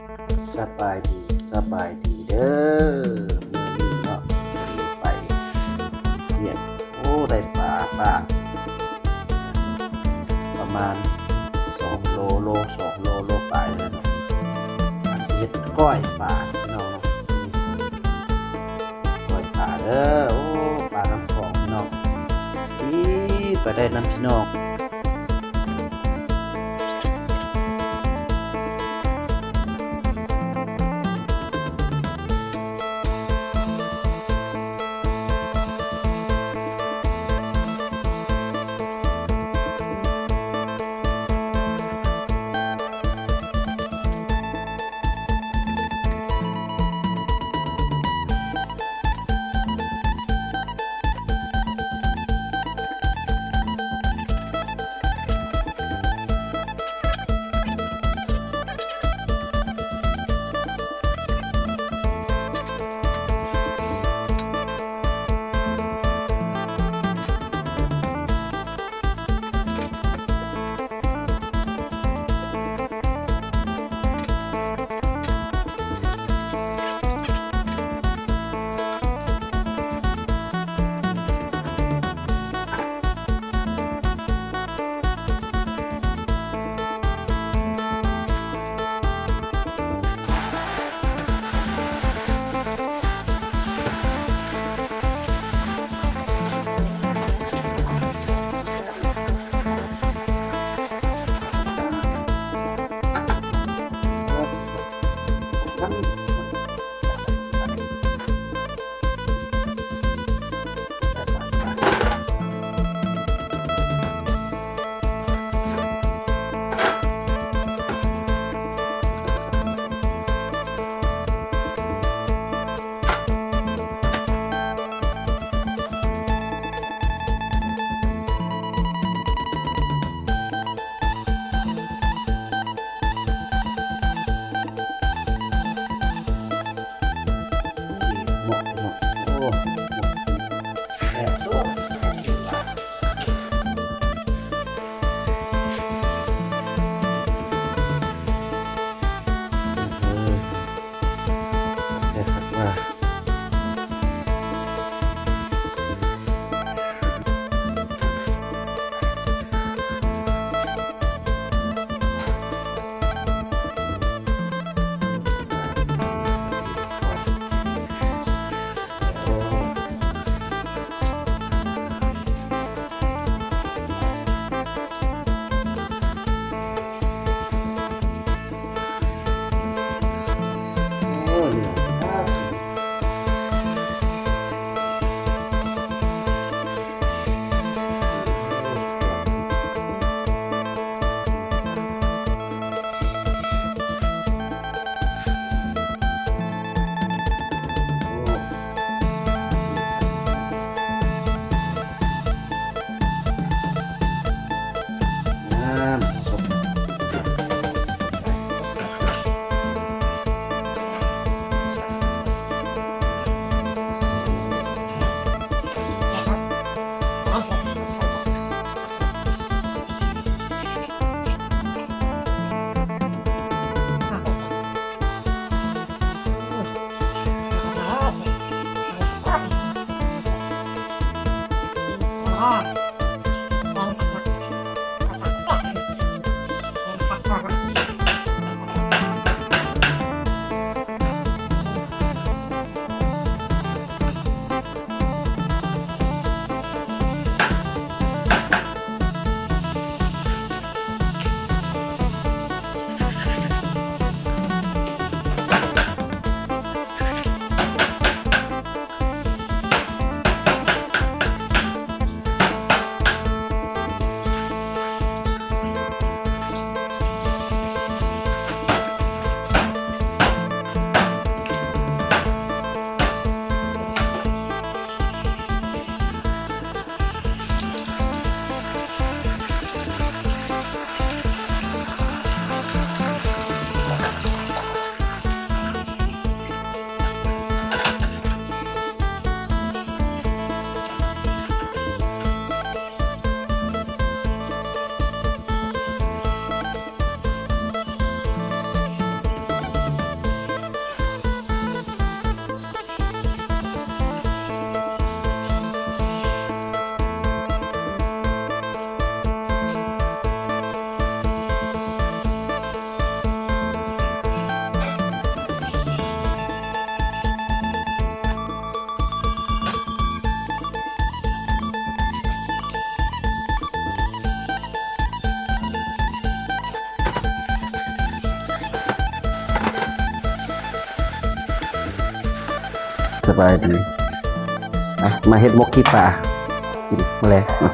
ສະບາຍດີ ສະບາຍດີເດີ ມື້ນີ້ເນາະ ໄປວຽກ ໂອ້ ໄດ້ປາ ປາປະມານສອງໂລ ໂລສອງໂລ ໂລປາຍແລ້ວເນາະ ຊິເຮັດກ້ອຍປາພີ່ນ້ອງເນາະ ກ້ອຍປາເດີ ໂອ້ ປານ້ຳຂອງພີ່ນ້ອງ ອີ ໄປໄດ້ນຳພີ່ນ້ອງ. ສະບາຍດີ ອ່ະ ມາເຮັດໝົກຂີ້ປາກິນມື້ແລງເນາະ.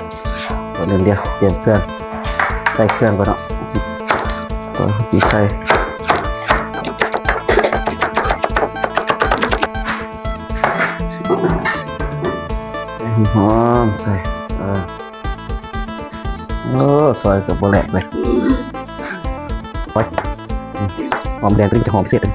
ກ່ອນອື່ນດຽວຕຽມເຄື່ອງ ໃສ່ເຄື່ອງກ່ອນເນາະ. ກໍຊິໃສ່ຫອມໃສ່ ເອີ ໂອ້ ຊອຍກໍບໍ່ແຫຼກເລີຍ. ໂອ້ຍ ຫອມແດງຕົວນີ້ຈະຫອມພິເສດເລີຍ.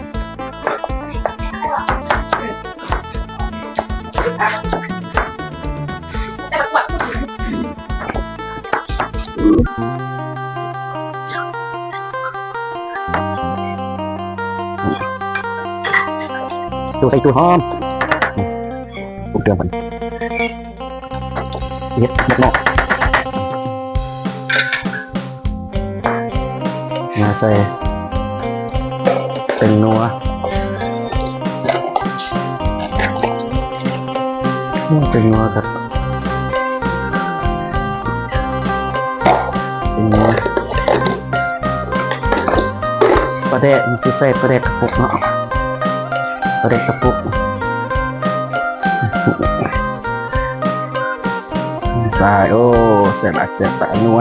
ໂຕໃສ່ໂຕຫອມ ປຸງເຄື່ອງກ່ອນ. ເຮັດໝົກເນາະ ມາໃສ່ແປ້ງນົວ ແປ້ງນົວກັບ ແປ້ງນົວ ປາແດກ ຊິໃສ່ປາແດກກະປຸກເນາະ ປາແດກກະປຸກ. ໄປ ໂອ້ ແຊບຫຼາຍ ແຊບຫຼາຍ ນົວ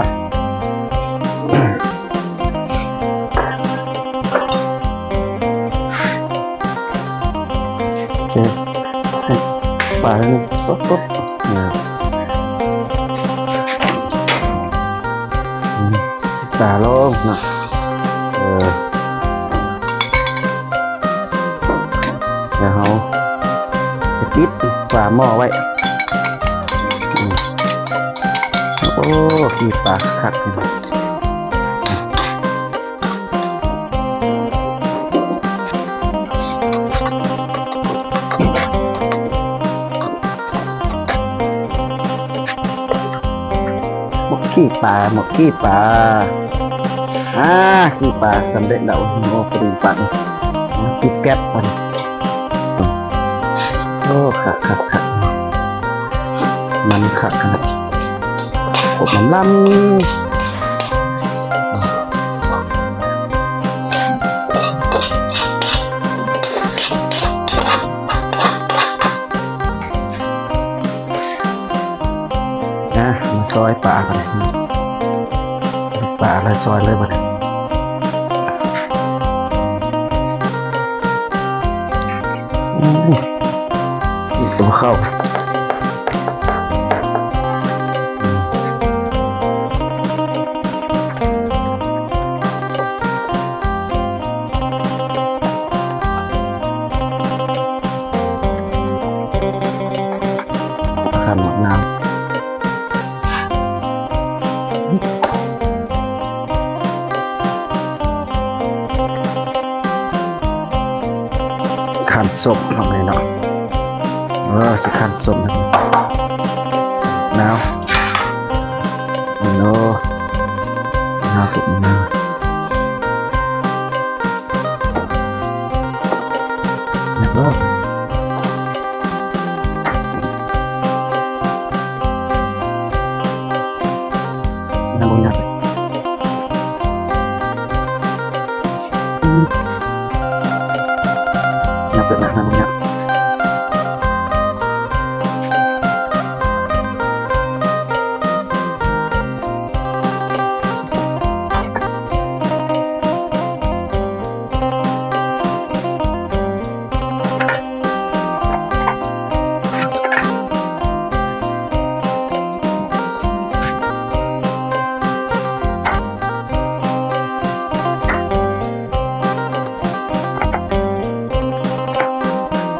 ແຊບ ປາ ຕົບໆ ເອີ ອືມ ຕາລົງເນາະ ເອີ ແລ້ວເຮົາຊິປິດຝາໝໍ້ໄວ້. ອືມ ໂອ້ ຂີ້ປາຄັກ ໝົກຂີ້ປາ ໝົກຂີ້ປາ ອ່າ ຂີ້ປາສຳເລັດແລ້ວ. ໂອ້ ພໍດີປານ ປິດແກັບມັນ. ໂອ້ ຄັກໆໆ ມັນຄັກຂະໜາດ ກົບລຳໆ. ອ່ະ ມາຊອຍປາກັນ ປາແລ້ວຊອຍເລີຍບັດນີ້. ອືມ ອີກຕົວເຂົ້າ ຂັ້ນໝາກນາວ ຂັ້ນສົ້ມເນາະ ເອີ ຊິຂັ້ນສົ້ມນາວ ໂອ້ ນາວສຸກນາວ. ແລ້ວກໍ ຍັງບໍ່ຍັງ ອືມ ຍັງເປີດໜ້າ ຍັງບໍ່ຍັງ. ໂ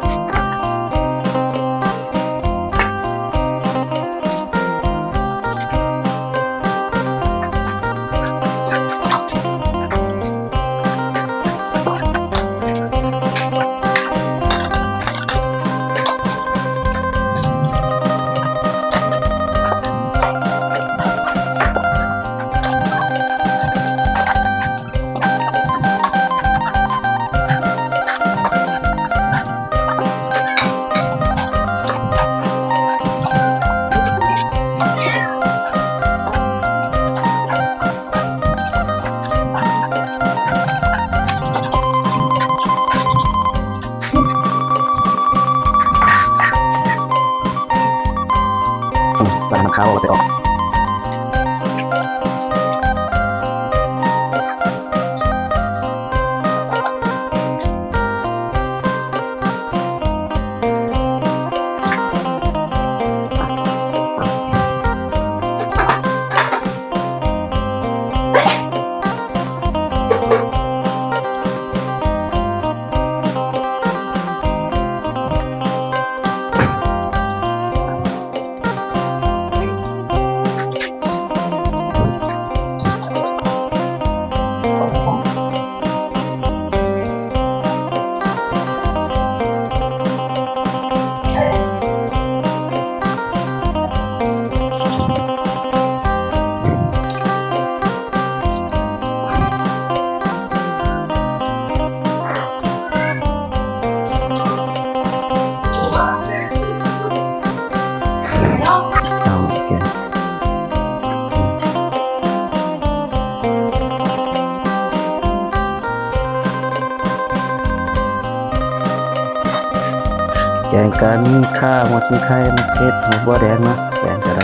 ແກງກະມີຂ່າ ຫົວຊິງໄຄ ໝາກເຜັດ ຫົວບົວແດງເນາະ ແກງກະໄດ້.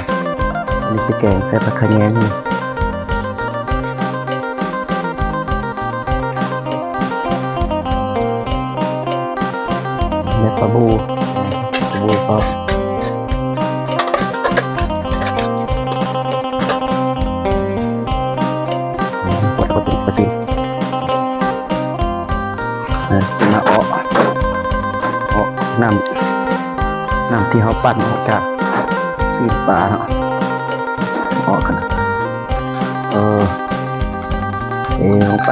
ອັນນີ້ຊິແກງໃສ່ຜັກຂະແຍງ ແລະ ປາບູ ປາບູພ້ອມ ປາຊິນ ເອີ ມາເອາະ ເອາະນ້ຳ ນ້ຳທີ່ເຮົາປັ່ນອອກຈາກຊີ້ນປາເນາະ ເອາະກັນ ເອີ ເທລົງໄປ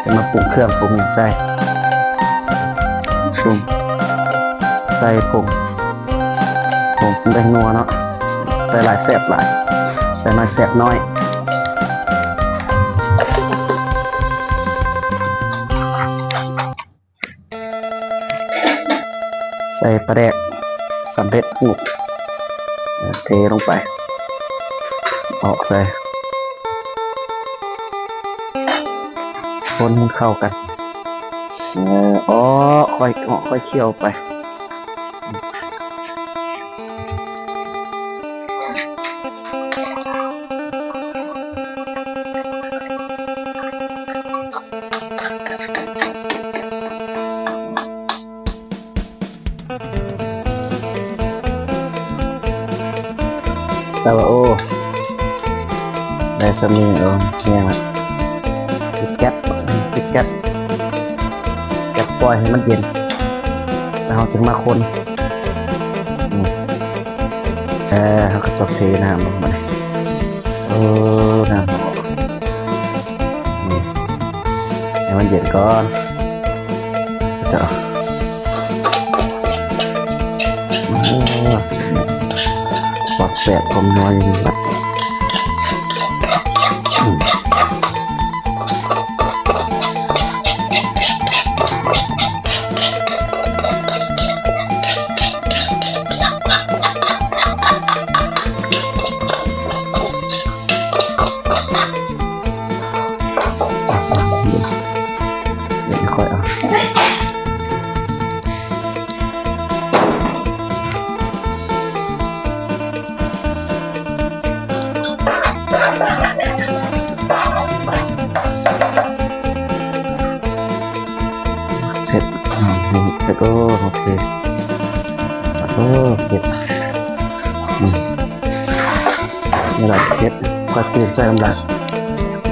ຈະມາປຸງເຄື່ອງປຸງຫຍັງໃສ່ ຊຸມ ໃສ່ຜົງ ຜົງປຸງແປ້ງນົວເນາະ ໃສ່ຫຼາຍແຊບຫຼາຍ ໃສ່ໜ້ອຍແຊບໜ້ອຍ ໃສ່ປາແດກສຳເລັດຮູບ ເທລົງໄປ ເອາະໃສ່ ຄົນໃຫ້ເຂົ້າກັນ ເອີ ເອາະ ຄ່ອຍເອາະ ຄ່ອຍຄ້ຽວໄປ. ແຕ່ວ່າ ໂອ້ ໄດ້ສ່ຳນີ້ ໂອ້ ແຮງລະ ປິດແກັດ ປິດແກັດ ແກັດ ປ່ອຍໃຫ້ມັນເຢັນ ແລ້ວເຮົາຈຶ່ງມາຄົນ ອືມ ເອີ ເຮົາກະຕ້ອງເທນ້ຳລົງບາດນີ້ ເອີ ນ້ຳ ອືມ ໃຫ້ມັນເຢັນກ່ອນ ຈະ ຄວາມແຊບຄວາມນົວຢູ່ນີ້ລະ ອືມ ດຽວຄ່ອຍເອົາ ເຜັດ ອືມ ເຜັດ ໂອ້ ໂອເຄ ໂອ້ ເຜັດ ອືມ ນີ້ລະເຜັດ ກະຕື່ມໃສ່ນ້ຳລາຍ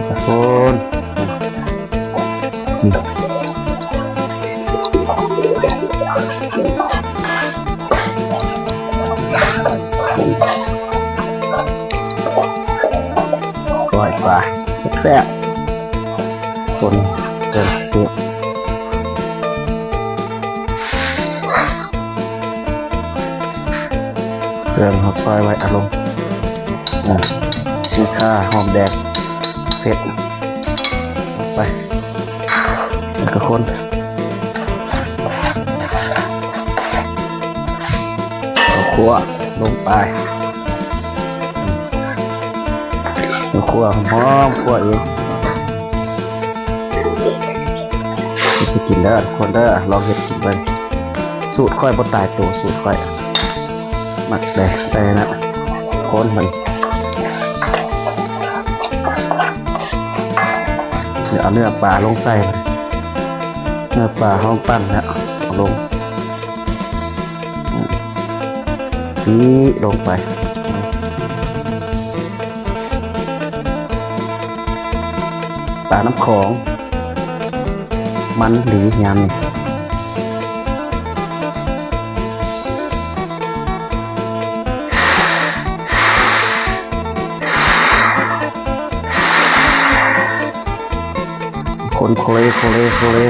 ທຸກຄົນ ອືມ ກ້ອຍປາແຊບໆ ຄົນເກີນເທດ ເຄື່ອງເຮົາຊອຍໄວ້ ອາລົງ ອາ ຄືຂ່າ ຫອມແດງ ເຜັດ ໄປ ແລ້ວກະຄົນ ເຂົ້າຂົ້ວລົງໄປ ເຂົ້າຂົ້ວຫອມໆ ຂົ້ວເອງ ຊິກິນເດີທຸກຄົນເດີ ລອງເຮັດກິນເບິ່ງ ສູດຂ້ອຍບໍ່ຕາຍໂຕ ສູດຂ້ອຍ ໝັກແດງໃສ່ຫັ້ນນະ ຄົນມັນ ດຽວເອົາເນື້ອປາລົງໃສ່ ເນື້ອປາເຮົາປັ່ນແລ້ວ ເອົາລົງ ປີ້ລົງໄປ ປານ້ຳຂອງ ມັນດີຍາມນີ້ ຄົນໂຄເລ ໂຄເລ ໂຄເລ ຄົ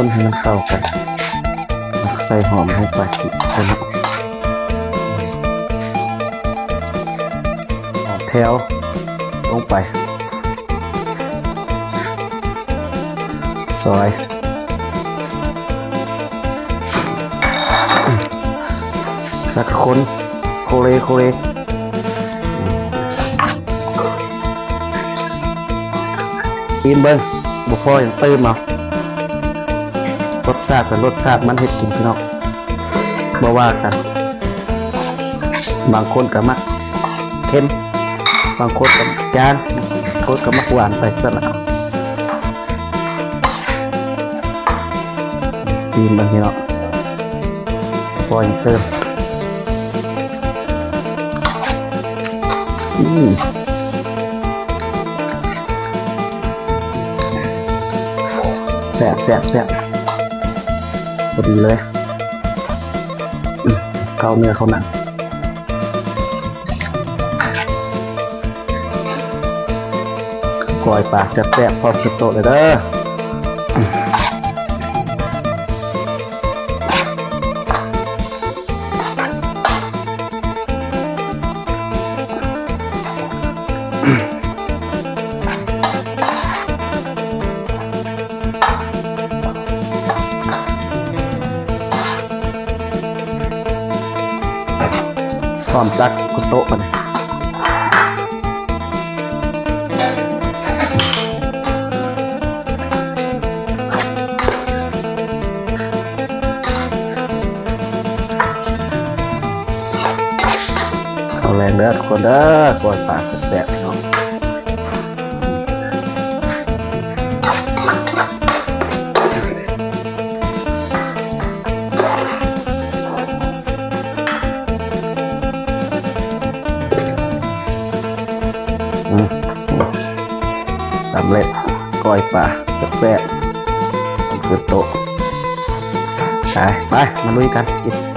ນໃຫ້ມັນເຂົ້າກັນ ໃສ່ຫອມລົງໄປ ຫອມແຜ່ວລົງໄປ. ຊອຍ ແລ້ວກໍຄົນ ໂຄເລ ໂຄເລ ອີ່ມເບິ່ງ ບໍ່ພໍຫຍັງຕື່ມເອົາ. ລົດຊາດກໍລົດຊາດມັນເຮັດກິນ ພີ່ນ້ອງ ບໍ່ວ່າກັນ. ບາງຄົນກໍມັກເຄັມ ບາງຄົນກໍມັກຈາງ ບາງຄົນກໍມັກຫວານໄປຊັ້ນລະ. ຊີມເບິ່ງ ພີ່ນ້ອງ ພໍຫຍັງຕື່ມ. ອືມ ແຊບ ແຊບ ແຊບ ພໍດີເລີຍ. ອືມ ເຂົ້າເນື້ອເຂົ້າໜັງ ກ້ອຍປາແຊບໆ ພ້ອມເກັບໂຕະເລີຍເດີ. ພ້ອມຕັກຂຶ້ນໂຕະບັດນີ້. ເຂົ້າແລງເດີທຸກຄົນເດີ ກ້ອຍປາແຊບໆ ພີ່ນ້ອງ. ອືມ ສຳເລັດ ກ້ອຍປາແຊບໆ ຂຶ້ນໂຕະ. ໄປ ໄປ ມາລຸຍກັນກິນ.